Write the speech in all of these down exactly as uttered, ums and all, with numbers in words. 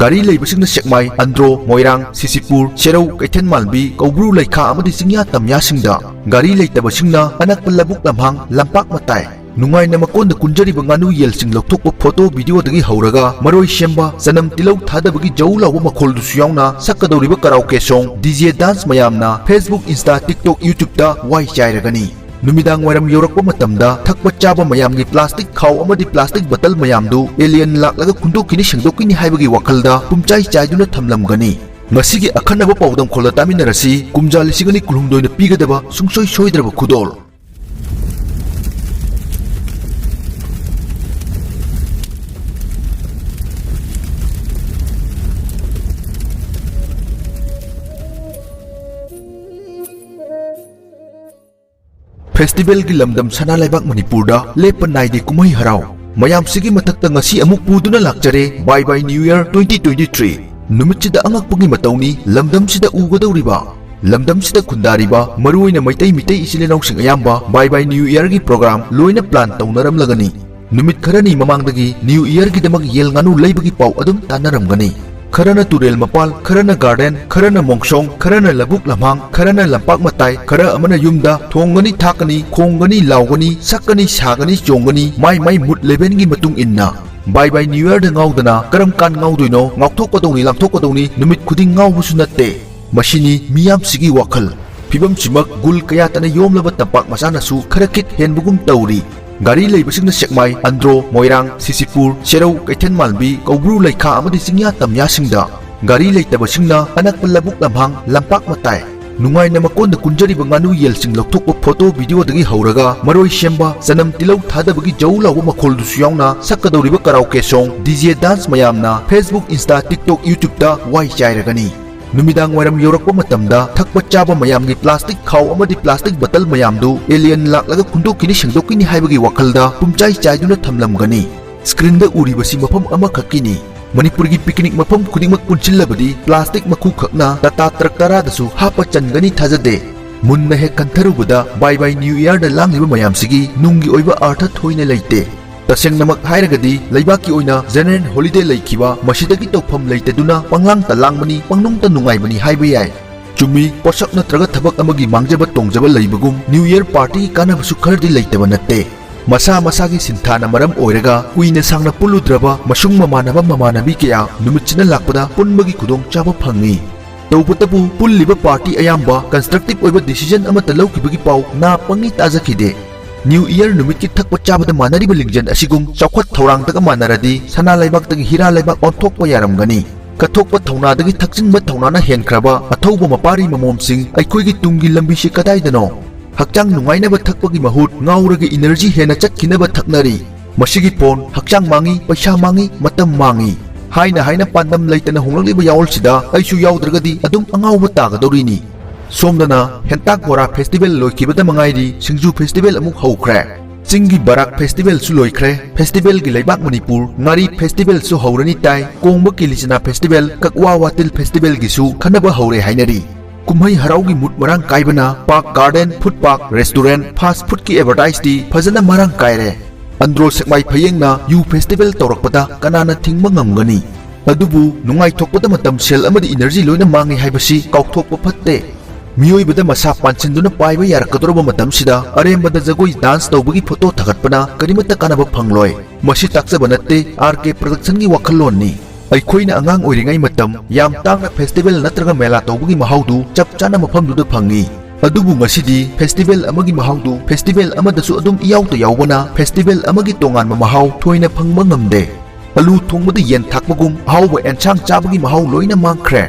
ꯒꯥꯔꯤ ꯂꯩꯕꯁꯤꯡꯅ ꯁꯦꯛꯃꯥꯏ, ꯑꯟꯗ꯭ꯔꯣ, ꯃꯣꯏꯔꯥꯡ, ꯁꯤꯁꯤꯄꯨꯔ, ꯁꯦꯔꯧ, ꯀꯩꯊꯦꯜ ꯃꯥꯟꯕꯤ, ꯀꯧꯕ꯭ꯔꯨ, ꯂꯩꯈꯥ ꯑꯃꯗꯤ ꯆꯤꯡꯌꯥ ꯇꯝꯌꯥꯁꯤꯡꯗ, ꯒꯥꯔꯤ ꯂꯩꯇꯕꯁꯤꯡꯅ ꯑꯅꯛꯄ ꯂꯧꯕꯨꯛ ꯂꯝꯍꯥꯡ, ꯂꯝꯄꯥꯛ ꯃꯇꯥꯏ, ꯅꯨꯡꯉꯥꯏꯅ ꯃꯀꯣꯟꯗ ꯀꯨꯟꯖꯔꯤꯕ ꯉꯥꯅꯨ ꯌꯦꯜꯁꯤꯡ ꯂꯧꯊꯣꯛꯄ ꯐꯣꯇꯣ ꯚꯤꯗꯤꯑꯣꯗꯒꯤ ꯍꯧꯔꯒ ꯃꯔꯣꯏ ꯁꯦꯝꯕ, ꯆꯅꯝ ꯇꯤꯜꯍꯧ ꯊꯥꯗꯕꯒꯤ ꯖꯧ ꯂꯥꯎꯕ ꯃꯈꯣꯜꯗꯨꯁꯨ ꯌꯥꯎꯅ ꯁꯛꯀꯗꯧꯔꯤꯕ ꯀꯔꯥꯎꯀꯦ ꯁꯣꯡ, ꯗꯤ ꯖꯦ ꯗꯥꯟꯁ ꯃꯌꯥꯝꯅ Facebook, Insta, TikTok, YouTube-ꯇ ꯋꯥꯏ ꯆꯥꯏꯔꯒꯅꯤ꯫ ꯅꯨꯃꯤꯗꯥꯡ ꯋꯥꯏꯔꯝ ꯌꯧꯔꯛꯄ ꯃꯇꯝꯗ ꯊꯛꯄ ꯆꯥꯕ ꯃꯌꯥꯝꯒꯤ ꯄ꯭ꯂꯥꯁꯇꯤꯛ ꯈꯥꯎ ꯑꯃꯗꯤ ꯄ꯭ꯂꯥꯁꯇꯤꯛ ꯕꯇꯜ ꯃꯌꯥꯝꯗꯨ alien ꯂꯥꯛꯂꯒ ꯈꯨꯟꯗꯣꯛꯈꯤꯅꯤ ꯁꯦꯡꯗꯣꯛꯈꯤꯅꯤ ꯍꯥꯏꯕꯒꯤ ꯋꯥꯈꯜꯗ ꯄꯨꯝꯆꯥꯏ ꯆꯥꯏꯗꯨꯅ ꯊꯝꯂꯝꯒꯅꯤ꯫ ꯉꯁꯤꯒꯤ ꯑꯈꯟꯅꯕ ꯄꯥꯎꯗꯝꯈꯣꯜꯗ ꯇꯥꯃꯤꯟꯅꯔꯁꯤ, ꯀꯨꯝꯖꯥ ꯂꯤꯁꯤꯡ ꯑꯅꯤ ꯀꯨꯟꯍꯨꯝꯗꯣꯏꯅ ꯄꯤꯒꯗꯕ ꯁꯨꯡꯁꯣꯏ ꯁꯣꯏꯗ꯭ꯔꯕ ꯈꯨꯗꯣꯜ꯫ Festival-ꯒꯤ ꯂꯝꯗꯝ ꯁꯅꯥ ꯂꯩꯕꯥꯛ ꯃꯅꯤꯄꯨꯔꯗ ꯂꯦꯞꯄ ꯅꯥꯏꯗꯦ ꯀꯨꯝꯍꯩ ꯍꯔꯥꯎ꯫ ꯃꯌꯥꯝꯁꯤꯒꯤ ꯃꯊꯛꯇ ꯉꯁꯤ ꯑꯃꯨꯛ ꯄꯨꯗꯨꯅ ꯂꯥꯛꯆꯔꯦ Bye Bye New Year twenty twenty-three꯫ ꯅꯨꯃꯤꯠꯁꯤꯗ ꯑꯉꯛꯄꯒꯤ ꯃꯇꯧꯅꯤ ꯂꯝꯗꯝꯁꯤꯗ ꯎꯒꯗꯧꯔꯤꯕ꯫ ꯂꯝꯗꯝꯁꯤꯗ ꯈꯨꯟꯗꯥꯔꯤꯕ ꯃꯔꯨꯑꯣꯏꯅ ꯃꯩꯇꯩ, ꯃꯤꯇꯩ ꯏꯆꯤꯜ ꯏꯅꯥꯎꯁꯤꯡ ꯑꯌꯥꯝꯕ Bye Bye New Year-ꯒꯤ program ꯂꯣꯏꯅ plan ꯇꯧꯅꯔꯝꯂꯒꯅꯤ꯫ ꯅꯨꯃꯤꯠ ꯈꯔꯅꯤ ꯃꯃꯥꯡꯗꯒꯤ New Year-ꯒꯤꯗꯃꯛ ꯌꯦꯜ ꯉꯥꯅꯨ ꯂꯩꯕꯒꯤ ꯄꯥꯎ ꯑꯗꯨꯝ ꯇꯥꯅꯔꯝꯒꯅꯤ꯫ ꯈꯔꯅ ꯇꯨꯔꯦꯜ ꯃꯄꯥꯜ, ꯈꯔꯅ garden, ꯈꯔꯅ ꯃꯣꯡꯁꯣꯡ, ꯈꯔꯅ ꯂꯧꯕꯨꯛ ꯂꯝꯍꯥꯡ, ꯈꯔꯅ ꯂꯝꯄꯥꯛ ꯃꯇꯥꯏ, ꯈꯔ ꯑꯃꯅ ꯌꯨꯝꯗ ꯊꯣꯡꯒꯅꯤ, ꯊꯥꯛꯀꯅꯤ, ꯈꯣꯡꯒꯅꯤ, ꯂꯥꯎꯒꯅꯤ, ꯁꯛꯀꯅꯤ, ꯁꯥꯒꯅꯤ, ꯆꯣꯡꯒꯅꯤ, ꯃꯥꯏ ꯃꯥꯏ mood level-ꯒꯤ ꯃꯇꯨꯡ ꯏꯟꯅ꯫ Bye Bye New Year-ꯗ ꯉꯥꯎꯗꯅ ꯀꯔꯝ ꯀꯥꯟ ꯉꯥꯎꯗꯣꯏꯅꯣ? ꯉꯥꯎꯊꯣꯛꯀꯗꯧꯅꯤ, ꯂꯥꯡꯊꯣꯛꯀꯗꯧꯅꯤ, ꯅꯨꯃꯤꯠ ꯈꯨꯗꯤꯡ ꯉꯥꯎꯕꯁꯨ ꯅꯠꯇꯦ꯫ ꯃꯁꯤꯅꯤ ꯃꯤꯌꯥꯝꯁꯤꯒꯤ ꯋꯥꯈꯜ꯫ ꯐꯤꯕꯝꯁꯤꯃꯛ ꯒꯨꯜ ꯀꯌꯥꯇꯅ ꯌꯣꯝꯂꯕ ꯇꯝꯄꯥꯛ ꯃꯆꯥꯅꯁꯨ ꯈꯔ ꯈꯤꯠ ꯍꯦꯟꯕꯒꯨꯝ ꯇꯧꯔꯤ꯫ ꯒꯥꯔꯤ ꯂꯩꯕꯁꯤꯡꯅ ꯁꯦꯛꯃꯥꯏ, ꯑꯟꯗ꯭ꯔꯣ, ꯃꯣꯏꯔꯥꯡ, ꯁꯤꯁꯤꯄꯨꯔ, ꯁꯦꯔꯧ, ꯀꯩꯊꯦꯜ ꯃꯥꯟꯕꯤ, ꯀꯧꯕ꯭ꯔꯨ, ꯂꯩꯈꯥ ꯑꯃꯗꯤ ꯆꯤꯡꯌꯥ ꯇꯝꯌꯥꯁꯤꯡꯗ, ꯒꯥꯔꯤ ꯂꯩꯇꯕꯁꯤꯡꯅ ꯑꯅꯛꯄ ꯂꯧꯕꯨꯛ ꯂꯝꯍꯥꯡ, ꯂꯝꯄꯥꯛ ꯃꯇꯥꯏ, ꯅꯨꯡꯉꯥꯏꯅ ꯃꯀꯣꯟꯗ ꯀꯨꯟꯖꯔꯤꯕ ꯉꯥꯅꯨ ꯌꯦꯜꯁꯤꯡ ꯂꯧꯊꯣꯛꯄ ꯐꯣꯇꯣ ꯚꯤꯗꯤꯑꯣꯗꯒꯤ ꯍꯧꯔꯒ ꯃꯔꯣꯏ ꯁꯦꯝꯕ, ꯆꯅꯝ ꯇꯤꯜꯍꯧ ꯊꯥꯗꯕꯒꯤ ꯖꯧ ꯂꯥꯎꯕ ꯃꯈꯣꯜꯗꯨꯁꯨ ꯌꯥꯎꯅ ꯁꯛꯀꯗꯧꯔꯤꯕ ꯀꯔꯥꯎꯀꯦ ꯁꯣꯡ, ꯗꯤ ꯖꯦ ꯗꯥꯟꯁ ꯃꯌꯥꯝꯅ Facebook, Insta, TikTok, YouTube-ꯇ ꯋꯥꯏ ꯆꯥꯏꯔꯒꯅꯤ꯫ ꯅꯨꯃꯤꯗꯥꯡ ꯋꯥꯏꯔꯝ ꯌꯧꯔꯛꯄ ꯃꯇꯝꯗ ꯊꯛꯄ ꯆꯥꯕ ꯃꯌꯥꯝꯒꯤ ꯄ꯭ꯂꯥꯁꯇꯤꯛ ꯈꯥꯎ ꯑꯃꯗꯤ ꯄ꯭ꯂꯥꯁꯇꯤꯛ ꯕꯇꯜ ꯃꯌꯥꯝꯗꯨ ꯑꯦꯂꯤꯌꯟ ꯂꯥꯛꯂꯒ ꯈꯨꯟꯗꯣꯛꯈꯤꯅꯤ ꯁꯦꯡꯗꯣꯛꯈꯤꯅꯤ ꯍꯥꯏꯕꯒꯤ ꯋꯥꯈꯜꯗ ꯄꯨꯝꯆꯥꯏ ꯆꯥꯏꯗꯨꯅ ꯊꯝꯂꯝꯒꯅꯤ꯫ ꯁ꯭ꯀ꯭ꯔꯤꯟꯗ ꯎꯔꯤꯕꯁꯤ ꯃꯐꯝ ꯑꯃꯈꯛꯀꯤꯅꯤ꯫ ꯃꯅꯤꯄꯨꯔꯒꯤ ꯄꯤꯛꯅꯤꯛ ꯃꯐꯝ ꯈꯨꯗꯤꯡꯃꯛ ꯄꯨꯟꯁꯤꯜꯂꯕꯗꯤ ꯄ꯭ꯂꯥꯁꯇꯤꯛ ꯃꯈꯨ ꯈꯛꯅ ꯇꯥꯇꯥ ꯇ꯭ꯔꯛ ꯇꯔꯥꯗꯁꯨ ꯍꯥꯞꯄ ꯆꯟꯒꯅꯤ ꯊꯥꯖꯗꯦ꯫ ꯃꯨꯟꯅ ꯍꯦꯛ ꯈꯟꯊꯔꯨꯕꯗ Bye Bye New Year-ꯗ ꯂꯥꯡꯂꯤꯕ ꯃꯌꯥꯝꯁꯤꯒꯤ ꯅꯨꯡꯒꯤ ꯑꯣꯏꯕ ꯑꯥꯔꯊ ꯊꯣꯏꯅ ꯂꯩꯇꯦ꯫ ꯇꯁꯦꯡꯅꯃꯛ ꯍꯥꯏꯔꯒꯗꯤ ꯂꯩꯕꯥꯛꯀꯤ ꯑꯣꯏꯅ general holiday ꯂꯩꯈꯤꯕ, ꯃꯁꯤꯗꯒꯤ ꯇꯧꯐꯝ ꯂꯩꯇꯗꯨꯅ ꯄꯪꯂꯥꯡꯇ ꯂꯥꯡꯕꯅꯤ, ꯄꯪꯅꯨꯡꯇ ꯅꯨꯡꯉꯥꯏꯕꯅꯤ ꯍꯥꯏꯕ ꯌꯥꯏ꯫ ꯆꯨꯝꯃꯤ, ꯄꯣꯠꯁꯛ ꯅꯠꯇ꯭ꯔꯒ ꯊꯕꯛ ꯑꯃꯒꯤ ꯃꯥꯡꯖꯕ ꯇꯣꯡꯖꯕ ꯂꯩꯕꯒꯨꯝ New Year party ꯀꯥꯟꯅꯕꯁꯨ ꯈꯔꯗꯤ ꯂꯩꯇꯕ ꯅꯠꯇꯦ꯫ ꯃꯁꯥ ꯃꯁꯥꯒꯤ ꯁꯤꯟꯊꯥꯅ ꯃꯔꯝ ꯑꯣꯏꯔꯒ ꯀꯨꯏꯅ ꯁꯥꯡꯅ ꯄꯨꯜꯂꯨꯗ꯭ꯔꯕ ꯃꯁꯨꯡ ꯃꯃꯥꯟꯅꯕ ꯃꯃꯥꯟꯅꯕꯤ ꯀꯌꯥ ꯅꯨꯃꯤꯠꯁꯤꯅ ꯂꯥꯛꯄꯗ ꯄꯨꯟꯕꯒꯤ ꯈꯨꯗꯣꯡꯆꯥꯕ ꯐꯪꯏ꯫ ꯇꯧꯕꯇꯕꯨ ꯄꯨꯜꯂꯤꯕ party ꯑꯌꯥꯝꯕ constructive ꯑꯣꯏꯕ decision ꯑꯃꯠꯇ ꯂꯧꯈꯤꯕꯒꯤ ꯄꯥꯎ ꯅꯥ ꯄꯪꯉꯤ ꯇꯥꯖꯈꯤꯗꯦ꯫ New Year ꯅꯨꯃꯤꯠꯀꯤ ꯊꯛꯄ ꯆꯥꯕꯗ ꯃꯥꯟꯅꯔꯤꯕ ꯂꯤꯡꯖꯦꯜ ꯑꯁꯤꯒꯨꯝ ꯆꯥꯎꯈꯠ ꯊꯧꯔꯥꯡꯗꯒ ꯃꯥꯟꯅꯔꯗꯤ ꯁꯅꯥ ꯂꯩꯕꯥꯛꯇꯒꯤ ꯍꯤꯔꯥ ꯂꯩꯕꯥꯛ ꯑꯣꯟꯊꯣꯛꯄ ꯌꯥꯔꯝꯒꯅꯤ꯫ ꯀꯠꯊꯣꯛꯄ ꯊꯧꯅꯥꯗꯒꯤ ꯊꯛꯆꯤꯟꯕ ꯊꯧꯅꯥꯅ ꯍꯦꯟꯈ꯭ꯔꯕ ꯑꯊꯧꯕ ꯃꯄꯥꯔꯤ ꯃꯃꯣꯝꯁꯤꯡ ꯑꯩꯈꯣꯏꯒꯤ ꯇꯨꯡꯒꯤ ꯂꯝꯕꯤꯁꯤ ꯀꯗꯥꯏꯗꯅꯣ? ꯍꯛꯆꯥꯡ ꯅꯨꯡꯉꯥꯏꯅꯕ ꯊꯛꯄꯒꯤ ꯃꯍꯨꯠ ꯉꯥꯎꯔꯒ energy ꯍꯦꯟꯅ ꯆꯠꯈꯤꯅꯕ ꯊꯛꯅꯔꯤ꯫ ꯃꯁꯤꯒꯤ ꯐꯣꯟ ꯍꯛꯆꯥꯡ ꯃꯥꯡꯉꯤ, ꯄꯩꯁꯥ ꯃꯥꯡꯉꯤ, ꯃꯇꯝ ꯃꯥꯡꯉꯤ꯫ ꯍꯥꯏꯅ ꯍꯥꯏꯅ ꯄꯥꯟꯗꯝ ꯂꯩꯇꯅ ꯍꯣꯡꯂꯛꯂꯤꯕ ꯌꯥꯑꯣꯜꯁꯤꯗ ꯑꯩꯁꯨ ꯌꯥꯎꯗ꯭ꯔꯒꯗꯤ ꯑꯗꯨꯝ ꯑꯉꯥꯎꯕ ꯇꯥꯒꯗꯧꯔꯤꯅꯤ꯫ ꯁꯣꯝꯗꯅ ꯍꯦꯟꯇꯥꯛ ꯕꯣꯔꯥ festival ꯂꯣꯏꯈꯤꯕꯗ ꯃꯉꯥꯏꯔꯤ, ꯁꯤꯡꯖꯨ festival ꯑꯃꯨꯛ ꯍꯧꯈ꯭ꯔꯦ꯫ ꯆꯤꯡꯒꯤ ꯕꯔꯥꯛ festivalꯁꯨ ꯂꯣꯏꯈ꯭ꯔꯦ꯫ Festivalꯒꯤ ꯂꯩꯕꯥꯛ ꯃꯅꯤꯄꯨꯔ, ꯉꯥꯔꯤ festivalꯁꯨ ꯍꯧꯔꯅꯤ ꯇꯥꯏ꯫ ꯀꯣꯡꯕ ꯀꯤꯂꯤꯆꯅꯥ festival, ꯀꯛꯋꯥ ꯋꯥꯇꯤꯜ festivalꯒꯤꯁꯨ ꯈꯟꯅꯕ ꯍꯧꯔꯦ ꯍꯥꯏꯅꯔꯤ꯫ ꯀꯨꯝꯍꯩ ꯍꯔꯥꯎꯒꯤ mood ꯃꯔꯥꯡ ꯀꯥꯏꯕꯅ park garden, food park, restaurant, fast foodꯀꯤ advertiseꯇꯤ ꯐꯖꯅ ꯃꯔꯥꯡ ꯀꯥꯏꯔꯦ꯫ ꯑꯟꯗ꯭ꯔꯣ ꯁꯦꯛꯃꯥꯏ ꯐꯌꯦꯡꯅ ꯌꯨ festival ꯇꯧꯔꯛꯄꯗ ꯀꯅꯥꯅ ꯊꯤꯡꯕ ꯉꯝꯒꯅꯤ? ꯑꯗꯨꯕꯨ ꯅꯨꯡꯉꯥꯏꯊꯣꯛꯄꯗ ꯃꯇꯝ, ꯁꯦꯜ ꯑꯃꯗꯤ energy ꯂꯣꯏꯅ ꯃꯥꯡꯉꯤ ꯍꯥꯏꯕꯁꯤ ꯀꯥꯎꯊꯣꯛꯄ ꯐꯠꯇꯦ꯫ ꯃꯤꯑꯣꯏꯕꯗ ꯃꯁꯥ ꯄꯥꯟꯁꯤꯟꯗꯨꯅ ꯄꯥꯏꯕ ꯌꯥꯔꯛꯀꯗꯧꯔꯕ ꯃꯇꯝꯁꯤꯗ ꯑꯔꯦꯝꯕꯗ ꯖꯒꯣꯏ dance ꯇꯧꯕꯒꯤ photo ꯊꯥꯒꯠꯄꯅ ꯀꯔꯤꯃꯠꯇ ꯀꯥꯟꯅꯕ ꯐꯪꯂꯣꯏ꯫ ꯃꯁꯤ ꯇꯥꯛꯆꯕ ꯅꯠꯇꯦ, R K Productionꯒꯤ ꯋꯥꯈꯜꯂꯣꯟꯅꯤ꯫ ꯑꯩꯈꯣꯏꯅ ꯑꯉꯥꯡ ꯑꯣꯏꯔꯤꯉꯩ ꯃꯇꯝ ꯌꯥꯝ ꯇꯥꯡꯅ festival ꯅꯠꯇ꯭ꯔꯒ ꯃꯦꯂꯥ ꯇꯧꯕꯒꯤ ꯃꯍꯥꯎꯗꯨ ꯆꯞ ꯆꯥꯅ ꯃꯐꯝꯗꯨꯗ ꯐꯪꯉꯤ꯫ ꯑꯗꯨꯕꯨ ꯉꯁꯤꯗꯤ festival ꯑꯃꯒꯤ ꯃꯍꯥꯎꯗꯨ festival ꯑꯃꯗꯁꯨ ꯑꯗꯨꯝ ꯏꯌꯥꯎꯇ ꯌꯥꯎꯕꯅ festival ꯑꯃꯒꯤ ꯇꯣꯉꯥꯟꯕ ꯃꯍꯥꯎ ꯊꯣꯏꯅ ꯐꯪꯕ ꯉꯝꯗꯦ꯫ ꯑꯂꯨ ꯊꯣꯡꯕꯗ ꯌꯦꯟ ꯊꯥꯛꯄꯒꯨꯝ ꯑꯍꯥꯎꯕ ꯑꯦꯟꯁꯥꯡ ꯆꯥꯕꯒꯤ ꯃꯍꯥꯎ ꯂꯣꯏꯅ ꯃꯥꯡꯈ꯭ꯔꯦ꯫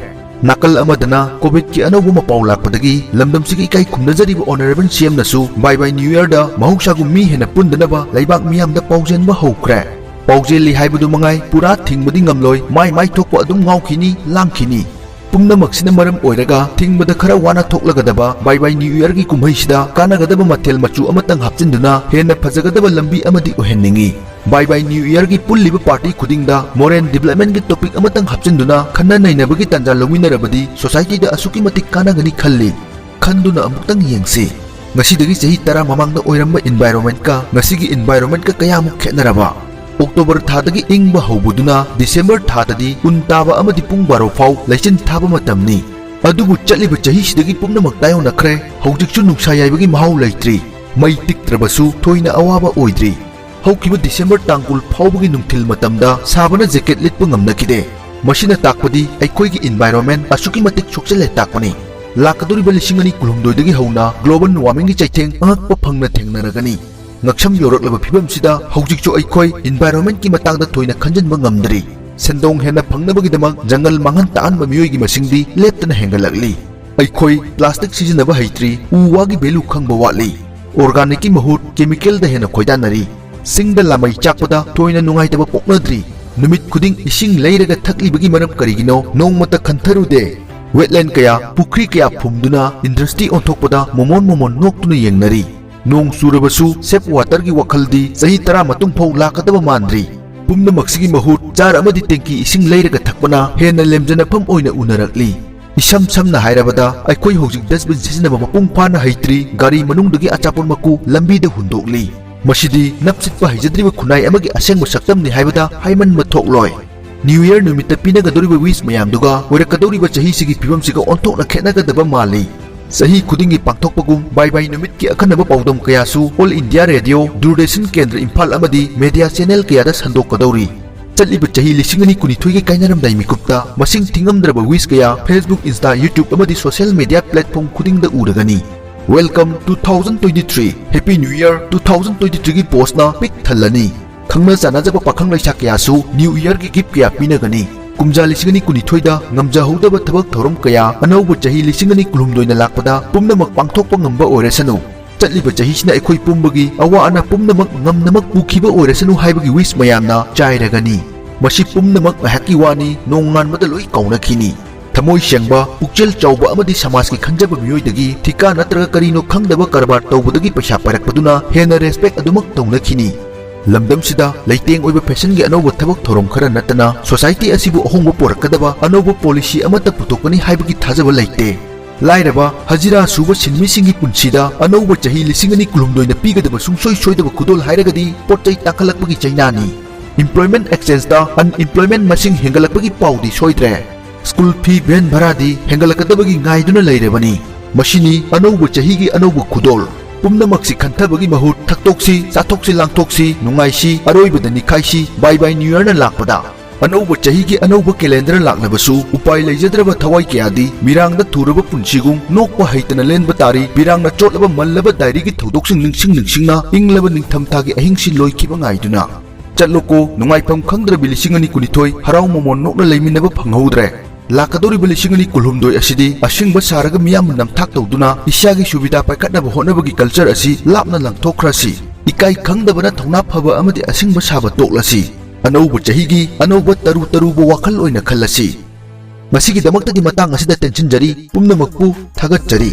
ꯅꯥꯀꯜ ꯑꯃꯗꯅ COVIDꯀꯤ ꯑꯅꯧꯕ ꯃꯄꯥꯎ ꯂꯥꯛꯄꯗꯒꯤ ꯂꯝꯗꯝꯁꯤꯒꯤ ꯏꯀꯥꯏ ꯈꯨꯝꯅꯖꯔꯤꯕ Honourable CMꯅꯁꯨ Bye Bye New Yearꯗ ꯃꯍꯧꯁꯥꯒꯨꯝ ꯃꯤ ꯍꯦꯟꯅ ꯄꯨꯟꯗꯅꯕ ꯂꯩꯕꯥꯛ ꯃꯤꯌꯥꯝꯗ ꯄꯥꯎꯖꯦꯟꯕ ꯍꯧꯈ꯭ꯔꯦ꯫ ꯄꯥꯎꯖꯦꯜꯂꯤ ꯍꯥꯏꯕꯗꯨ ꯃꯉꯥꯏ, ꯄꯨꯔꯥ ꯊꯤꯡꯕꯗꯤ ꯉꯝꯂꯣꯏ, ꯃꯥꯏ ꯃꯥꯏ ꯊꯣꯛꯄ ꯑꯗꯨꯝ ꯉꯥꯎꯈꯤꯅꯤ, ꯂꯥꯡꯈꯤꯅꯤ꯫ ꯄꯨꯝꯅꯃꯛꯁꯤꯅ ꯃꯔꯝ ꯑꯣꯏꯔꯒ ꯊꯤꯡꯕꯗ ꯈꯔ ꯋꯥꯅ ꯊꯣꯛꯂꯒꯗꯕ Bye Bye New Yearꯒꯤ ꯀꯨꯝꯍꯩꯁꯤꯗ ꯀꯥꯟꯅꯒꯗꯕ ꯃꯊꯦꯜ ꯃꯆꯨ ꯑꯃꯇꯪ ꯍꯥꯞꯆꯤꯟꯗꯨꯅ ꯍꯦꯟꯅ ꯐꯖꯒꯗꯕ ꯂꯝꯕꯤ ꯑꯃꯗꯤ ꯑꯣꯏꯍꯟꯅꯤꯡꯏ꯫ Bye Bye New Yearꯒꯤ ꯄꯨꯜꯂꯤꯕ party ꯈꯨꯗꯤꯡꯗ moral developmentꯀꯤ topic ꯑꯃꯇꯪ ꯍꯥꯞꯆꯤꯟꯗꯨꯅ ꯈꯟꯅ ꯅꯩꯅꯕꯒꯤ ꯇꯥꯟꯖꯥ ꯂꯧꯃꯤꯟꯅꯔꯕꯗꯤ societyꯗ ꯑꯁꯨꯛꯀꯤ ꯃꯇꯤꯛ ꯀꯥꯟꯅꯒꯅꯤ ꯈꯜꯂꯤ꯫ ꯈꯟꯗꯨꯅ ꯑꯃꯨꯛꯇꯪ ꯌꯦꯡꯁꯤ꯫ ꯉꯁꯤꯗꯒꯤ ꯆꯍꯤ ꯇꯔꯥ ꯃꯃꯥꯡꯗ ꯑꯣꯏꯔꯝꯕ environmentꯀ ꯉꯁꯤꯒꯤ environmentꯀ ꯀꯌꯥꯃꯨꯛ ꯈꯦꯠꯅꯔꯕ? ꯑꯣꯛꯇꯣꯕꯔ ꯊꯥꯗꯒꯤ ꯏꯪꯕ ꯍꯧꯕꯗꯨꯅ ꯗꯤꯁꯦꯝꯕꯔ ꯊꯥꯗꯗꯤ ꯎꯟ ꯇꯥꯕ ꯑꯃꯗꯤ ꯄꯨꯡ ꯕꯥꯔꯣ ꯐꯥꯎ ꯂꯩꯆꯤꯟ ꯊꯥꯕ ꯃꯇꯝꯅꯤ꯫ ꯑꯗꯨꯕꯨ ꯆꯠꯂꯤꯕ ꯆꯍꯤꯁꯤꯗꯒꯤ ꯄꯨꯝꯅꯃꯛ ꯇꯥꯏꯑꯣꯟꯅꯈ꯭ꯔꯦ꯫ ꯍꯧꯖꯤꯛꯁꯨ ꯅꯨꯡꯁꯥ ꯌꯥꯏꯕꯒꯤ ꯃꯍꯥꯎ ꯂꯩꯇ꯭ꯔꯤ꯫ ꯃꯩ ꯇꯤꯛꯇ꯭ꯔꯕꯁꯨ ꯊꯣꯏꯅ ꯑꯋꯥꯕ ꯑꯣꯏꯗ꯭ꯔꯤ꯫ ꯍꯧꯈꯤꯕ ꯗꯤꯁꯦꯝꯕꯔ ꯇꯥꯡ ꯀꯨꯟ ꯐꯥꯎꯕꯒꯤ ꯅꯨꯡꯊꯤꯜ ꯃꯇꯝꯗ ꯁꯥꯕꯅ ꯖꯦꯀꯦꯠ ꯂꯤꯠꯄ ꯉꯝꯅꯈꯤꯗꯦ꯫ ꯃꯁꯤꯅ ꯇꯥꯛꯄꯗꯤ ꯑꯩꯈꯣꯏꯒꯤ environment ꯑꯁꯨꯛꯀꯤ ꯃꯇꯤꯛ ꯁꯣꯛꯆꯜꯂꯦ ꯇꯥꯛꯄꯅꯤ꯫ ꯂꯥꯛꯀꯗꯧꯔꯤꯕ ꯂꯤꯁꯤꯡ ꯑꯅꯤ ꯀꯨꯟꯍꯨꯝꯗꯣꯏꯗꯒꯤ ꯍꯧꯅ global warmingꯒꯤ ꯆꯩꯊꯦꯡ ꯑꯉꯛꯄ ꯐꯪꯅ ꯊꯦꯡꯅꯔꯒꯅꯤ꯫ ꯉꯛꯁꯝ ꯌꯧꯔꯛꯂꯕ ꯐꯤꯕꯝꯁꯤꯗ ꯍꯧꯖꯤꯛꯁꯨ ꯑꯩꯈꯣꯏ environmentꯀꯤ ꯃꯇꯥꯡꯗ ꯊꯣꯏꯅ ꯈꯟꯖꯤꯟꯕ ꯉꯝꯗ꯭ꯔꯤ꯫ ꯁꯦꯟꯗꯣꯡ ꯍꯦꯟꯅ ꯐꯪꯅꯕꯒꯤꯗꯃꯛ ꯖꯪꯒꯜ ꯃꯥꯡꯍꯟ ꯇꯥꯛꯍꯟꯕ ꯃꯤꯑꯣꯏꯒꯤ ꯃꯁꯤꯡꯗꯤ ꯂꯦꯞꯇꯅ ꯍꯦꯟꯒꯠꯂꯛꯂꯤ꯫ ꯑꯩꯈꯣꯏ plastic ꯁꯤꯖꯤꯟꯅꯕ ꯍꯩꯇ꯭ꯔꯤ, ꯎ ꯋꯥꯒꯤ value ꯈꯪꯕ ꯋꯥꯠꯂꯤ, organicꯀꯤ ꯃꯍꯨꯠ chemicalꯗ ꯍꯦꯟꯅ ꯈꯣꯏꯗꯥꯅꯔꯤ꯫ ꯆꯤꯡꯗ ꯂꯥꯃꯩ ꯆꯥꯛꯄꯗ ꯊꯣꯏꯅ ꯅꯨꯡꯉꯥꯏꯇꯕ ꯄꯣꯛꯅꯗ꯭ꯔꯤ꯫ ꯅꯨꯃꯤꯠ ꯈꯨꯗꯤꯡ ꯏꯁꯤꯡ ꯂꯩꯔꯒ ꯊꯛꯂꯤꯕꯒꯤ ꯃꯔꯝ ꯀꯔꯤꯒꯤꯅꯣ ꯅꯣꯡꯃꯇ ꯈꯟꯊꯔꯨꯗꯦ꯫ Wetland ꯀꯌꯥ, ꯄꯨꯈ꯭ꯔꯤ ꯀꯌꯥ ꯐꯨꯝꯗꯨꯅ industry ꯑꯣꯟꯊꯣꯛꯄꯗ ꯃꯣꯃꯣꯟ ꯃꯣꯃꯣꯟ ꯅꯣꯛꯇꯨꯅ ꯌꯦꯡꯅꯔꯤ꯫ ꯅꯣꯡ ꯆꯨꯔꯕꯁꯨ save waterꯒꯤ ꯋꯥꯈꯜꯗꯤ ꯆꯍꯤ ꯇꯔꯥ ꯃꯇꯨꯡ ꯐꯥꯎ ꯂꯥꯛꯀꯗꯕ ꯃꯥꯟꯗ꯭ꯔꯤ꯫ ꯄꯨꯝꯅꯃꯛꯁꯤꯒꯤ ꯃꯍꯨꯠ jar ꯑꯃꯗꯤ tanki ꯏꯁꯤꯡ ꯂꯩꯔꯒ ꯊꯛꯄꯅ ꯍꯦꯟꯅ ꯂꯦꯝꯖꯅꯐꯝ ꯑꯣꯏꯅ ꯎꯅꯔꯛꯂꯤ꯫ ꯏꯁꯝ ꯁꯝꯅ ꯍꯥꯏꯔꯕꯗ, ꯑꯩꯈꯣꯏ ꯍꯧꯖꯤꯛ dustbin ꯁꯤꯖꯤꯟꯅꯕ ꯃꯄꯨꯡ ꯐꯥꯅ ꯍꯩꯇ꯭ꯔꯤ, ꯒꯥꯔꯤ ꯃꯅꯨꯡꯗꯒꯤ ꯑꯆꯥꯄꯣꯠ ꯃꯀꯨ ꯂꯝꯕꯤꯗ ꯍꯨꯟꯗꯣꯛꯂꯤ꯫ ꯃꯁꯤꯗꯤ ꯅꯞꯁꯤꯠꯄ ꯍꯩꯖꯗ꯭ꯔꯤꯕ ꯈꯨꯟꯅꯥꯏ ꯑꯃꯒꯤ ꯑꯁꯦꯡꯕ ꯁꯛꯇꯝꯅꯤ ꯍꯥꯏꯕꯗ ꯍꯥꯏꯃꯟꯕ ꯊꯣꯛꯂꯣꯏ꯫ New Year ꯅꯨꯃꯤꯠꯇ ꯄꯤꯅꯒꯗꯧꯔꯤꯕ wish ꯃꯌꯥꯝꯗꯨꯒ ꯑꯣꯏꯔꯛꯀꯗꯧꯔꯤꯕ ꯆꯍꯤꯁꯤꯒꯤ ꯐꯤꯕꯝꯁꯤꯒ ꯑꯣꯟꯊꯣꯛꯅ ꯈꯦꯠꯅꯒꯗꯕ ꯃꯥꯜꯂꯤ꯫ ꯆꯍꯤ ꯈꯨꯗꯤꯡꯒꯤ ꯄꯥꯡꯊꯣꯛꯄꯒꯨꯝ ꯕꯥꯏ ꯕꯥꯏ ꯅꯨꯃꯤꯠꯀꯤ ꯑꯈꯟꯅꯕ ꯄꯥꯎꯗꯝ ꯀꯌꯥꯁꯨ All India Radio, ꯗꯨꯔꯗꯔꯁꯟ ꯀꯦꯟꯗ꯭ꯔ ꯏꯝꯐꯥꯜ ꯑꯃꯗꯤ media channel ꯀꯌꯥꯗ ꯁꯟꯗꯣꯛꯀꯗꯧꯔꯤ꯫ ꯆꯠꯂꯤꯕ ꯆꯍꯤ ꯂꯤꯁꯤꯡ ꯑꯅꯤ ꯀꯨꯟꯅꯤꯊꯣꯏꯒꯤ ꯀꯥꯏꯅꯔꯝꯗꯥꯏ ꯃꯤꯀꯨꯞꯇ ꯃꯁꯤꯡ ꯊꯤꯉꯝꯗ꯭ꯔꯕ wish ꯀꯌꯥ Facebook, Insta, YouTube ꯑꯃꯗꯤ social media platform ꯈꯨꯗꯤꯡꯗ ꯎꯔꯒꯅꯤ꯫ Welcome two thousand twenty-three, Happy New Year two thousand twenty-threeꯒꯤ postꯅ ꯄꯤꯛ ꯊꯜꯂꯅꯤ꯫ ꯈꯪꯅ ꯆꯥꯟꯅꯖꯕ ꯄꯥꯈꯪ ꯂꯩꯁꯥ ꯀꯌꯥꯁꯨ New Yearꯒꯤ gift ꯀꯌꯥ ꯄꯤꯅꯒꯅꯤ꯫ ꯀꯨꯝꯖꯥ ꯂꯤꯁꯤꯡ ꯑꯅꯤ ꯀꯨꯟꯅꯤꯊꯣꯏꯗ ꯉꯝꯖꯍꯧꯗꯕ ꯊꯕꯛ ꯊꯧꯔꯝ ꯀꯌꯥ ꯑꯅꯧꯕ ꯆꯍꯤ ꯂꯤꯁꯤꯡ ꯑꯅꯤ ꯀꯨꯟꯍꯨꯝꯗꯣꯏꯅ ꯂꯥꯛꯄꯗ ꯄꯨꯝꯅꯃꯛ ꯄꯥꯡꯊꯣꯛꯄ ꯉꯝꯕ ꯑꯣꯏꯔꯁꯅꯨ꯫ ꯆꯠꯂꯤꯕ ꯆꯍꯤꯁꯤꯅ ꯑꯩꯈꯣꯏ ꯄꯨꯝꯕꯒꯤ ꯑꯋꯥ ꯑꯅꯥ ꯄꯨꯝꯅꯃꯛ ꯉꯝꯅꯃꯛ ꯄꯨꯈꯤꯕ ꯑꯣꯏꯔꯁꯅꯨ ꯍꯥꯏꯕꯒꯤ wish ꯃꯌꯥꯝꯅ ꯆꯥꯏꯔꯒꯅꯤ꯫ ꯃꯁꯤ ꯄꯨꯝꯅꯃꯛ ꯉꯥꯏꯍꯥꯛꯀꯤ ꯋꯥꯅꯤ, ꯅꯣꯡꯉꯥꯟꯕꯗ ꯂꯣꯏ ꯀꯥꯎꯅꯈꯤꯅꯤ꯫ ꯊꯃꯣꯏ ꯁꯦꯡꯕ, ꯄꯨꯛꯆꯦꯜ ꯆꯥꯎꯕ ꯑꯃꯗꯤ ꯁꯃꯥꯖꯀꯤ ꯈꯟꯖꯕ ꯃꯤꯑꯣꯏꯗꯒꯤ ꯊꯤꯀꯥ ꯅꯠꯇ꯭ꯔꯒ ꯀꯔꯤꯅꯣ ꯈꯪꯗꯕ ꯀꯔꯕꯥꯔ ꯇꯧꯕꯗꯒꯤ ꯄꯩꯁꯥ ꯄꯥꯏꯔꯛꯄꯗꯨꯅ ꯍꯦꯟꯅ respect ꯑꯗꯨꯃꯛ ꯇꯧꯅꯈꯤꯅꯤ꯫ ꯂꯝꯗꯝꯁꯤꯗ ꯂꯩꯇꯦꯡ ꯑꯣꯏꯕ fashionꯒꯤ ꯑꯅꯧꯕ ꯊꯕꯛ ꯊꯧꯔꯝ ꯈꯔ ꯅꯠꯇꯅ society ꯑꯁꯤꯕꯨ ꯑꯍꯣꯡꯕ ꯄꯨꯔꯛꯀꯗꯕ ꯑꯅꯧꯕ policy ꯑꯃꯠꯇ ꯄꯨꯊꯣꯛꯀꯅꯤ ꯍꯥꯏꯕꯒꯤ ꯊꯥꯖꯕ ꯂꯩꯇꯦ꯫ ꯂꯥꯏꯔꯕ ꯍꯖꯤꯔꯥ ꯁꯨꯕ ꯁꯤꯟꯃꯤꯁꯤꯡꯒꯤ ꯄꯨꯟꯁꯤꯗ ꯑꯅꯧꯕ ꯆꯍꯤ ꯂꯤꯁꯤꯡ ꯑꯅꯤ ꯀꯨꯟꯍꯨꯝꯗꯣꯏꯅ ꯄꯤꯒꯗꯕ ꯁꯨꯡꯁꯣꯏ ꯁꯣꯏꯗꯕ ꯈꯨꯗꯣꯜ ꯍꯥꯏꯔꯒꯗꯤ ꯄꯣꯠ ꯆꯩ ꯇꯥꯡꯈꯠꯂꯛꯄꯒꯤ ꯆꯩꯅꯥꯅꯤ꯫ Employment exchangeꯗ unemployment ꯃꯁꯤꯡ ꯍꯦꯟꯒꯠꯂꯛꯄꯒꯤ ꯄꯥꯎꯗꯤ ꯁꯣꯏꯗ꯭ꯔꯦ꯫ School fee, van ꯚꯔꯥꯗꯤ ꯍꯦꯟꯒꯠꯂꯛꯀꯗꯕꯒꯤ ꯉꯥꯏꯗꯨꯅ ꯂꯩꯔꯕꯅꯤ꯫ ꯃꯁꯤꯅꯤ ꯑꯅꯧꯕ ꯆꯍꯤꯒꯤ ꯑꯅꯧꯕ ꯈꯨꯗꯣꯜ꯫ ꯄꯨꯝꯅꯃꯛꯁꯤ ꯈꯟꯊꯕꯒꯤ ꯃꯍꯨꯠ ꯊꯛꯇꯣꯛꯁꯤ, ꯆꯥꯊꯣꯛꯁꯤ, ꯂꯥꯡꯊꯣꯛꯁꯤ, ꯅꯨꯡꯉꯥꯏꯁꯤ, ꯑꯔꯣꯏꯕꯗ ꯅꯤꯈꯥꯏꯁꯤ, bye bye New Yearꯅ ꯂꯥꯛꯄꯗ꯫ ꯑꯅꯧꯕ ꯆꯍꯤꯒꯤ ꯑꯅꯧꯕ calendar ꯂꯥꯛꯂꯕꯁꯨ ꯎꯄꯥꯏ ꯂꯩꯖꯗ꯭ꯔꯕ ꯊꯋꯥꯏ ꯀꯌꯥꯗꯤ ꯃꯤꯔꯥꯡꯗ ꯊꯨꯔꯕ ꯄꯨꯟꯁꯤꯒꯨꯝ ꯅꯣꯛꯄ ꯍꯩꯇꯅ ꯂꯦꯟꯕ ꯇꯥꯔꯤ꯫ ꯃꯤꯔꯥꯡꯅ ꯆꯣꯠꯂꯕ ꯃꯜꯂꯕ diaryꯒꯤ ꯊꯧꯗꯣꯛꯁꯤꯡ ꯅꯤꯡꯁꯤꯡ ꯅꯤꯡꯁꯤꯡꯅ ꯏꯪꯂꯕ ꯅꯤꯡꯊꯝꯊꯥꯒꯤ ꯑꯍꯤꯡꯁꯤ ꯂꯣꯏꯈꯤꯕ ꯉꯥꯏꯗꯨꯅ꯫ ꯆꯠꯂꯣꯀꯣ, ꯅꯨꯡꯉꯥꯏꯐꯝ ꯈꯪꯗ꯭ꯔꯕꯤ ꯂꯤꯁꯤꯡ ꯑꯅꯤ ꯀꯨꯟꯅꯤꯊꯣꯏ ꯍꯔꯥꯎ ꯃꯃꯣꯟ ꯅꯣꯛꯅ ꯂꯩꯃꯤꯟꯅꯕ ꯐꯪꯍꯧꯗ꯭ꯔꯦ꯫ ꯂꯥꯛꯀꯗꯧꯔꯤꯕ ꯂꯤꯁꯤꯡ ꯑꯅꯤ ꯀꯨꯟꯍꯨꯝꯗꯣꯏ ꯑꯁꯤꯗꯤ ꯑꯁꯤꯡꯕ ꯁꯥꯔꯒ ꯃꯤꯌꯥꯝꯕꯨ ꯅꯝꯊꯥꯛ ꯇꯧꯗꯨꯅ ꯏꯁꯥꯒꯤ ꯁꯨꯕꯤꯗꯥ ꯄꯥꯏꯈꯠꯅꯕ ꯍꯣꯠꯅꯕꯒꯤ culture ꯑꯁꯤ ꯂꯥꯞꯅ ꯂꯪꯊꯣꯛꯈ꯭ꯔꯁꯤ꯫ ꯏꯀꯥꯏ ꯈꯪꯗꯕꯅ ꯊꯧꯅꯥ ꯐꯕ ꯑꯃꯗꯤ ꯑꯁꯤꯡꯕ ꯁꯥꯕ ꯇꯣꯛꯂꯁꯤ꯫ ꯑꯅꯧꯕ ꯆꯍꯤꯒꯤ ꯑꯅꯧꯕ ꯇꯔꯨ ꯇꯔꯨꯕ ꯋꯥꯈꯜ ꯑꯣꯏꯅ ꯈꯜꯂꯁꯤ꯫ ꯉꯁꯤꯒꯤꯗꯃꯛꯇꯗꯤ ꯃꯇꯥꯡ ꯑꯁꯤꯗ ꯇꯦꯟꯁꯤꯟꯖꯔꯤ꯫ ꯄꯨꯝꯅꯃꯛꯄꯨ ꯊꯥꯒꯠꯆꯔꯤ꯫